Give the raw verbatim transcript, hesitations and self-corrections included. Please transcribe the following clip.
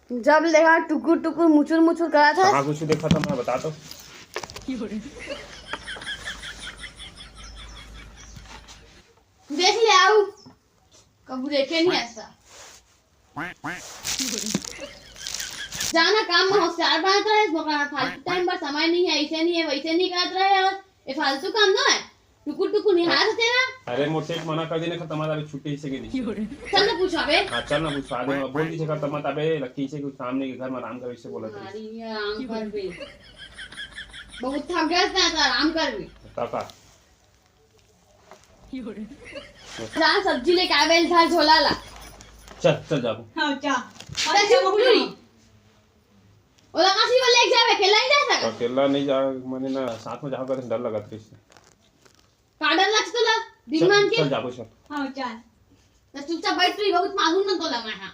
जब ले हा टुकुर टुकुर मुचुर मुचुर करत हस। कहाँ कुछ देखा था मैं बता तो। देख ले आऊ, कभू देखे नहीं ऐसा। जाना काम में होशियार बनत रहे, मोर करा फालतू टाइम पर समय नहीं है, ऐसे नहीं है, वैसे नहीं करत रहे। और ये फालतू काम ना है, टुकुर टुकुर निहार होते ना। अरे मोर सेठ मना कर देने खत्म आता अभी छुट्टी से के दिन। चल ना पूछो अबे। हाँ चल ना पूछो आदमी बोल दीजिए खत्म आता अबे लक्की से कुछ काम नहीं के घर में आराम कर इससे बोला था। अरे ये आराम कर बे। बहुत थक गया था, तो आराम कर बे। काका। जा सब्जी लेके आवे इधर झोला ला। चल चल जाबो। हाँ जा। चल चुप रही। ओला काशी वाले एक जावे अकेला ही जा सका। अकेला नहीं जा मैंने ना साथ में जाओ कर डर लगा था इससे। का डर लगता ला? दिन चल, मान के चल जाबो चल। हाँ चल। तो चुपचाप बैठ रही, बहुत मालूम ना तो लगा है।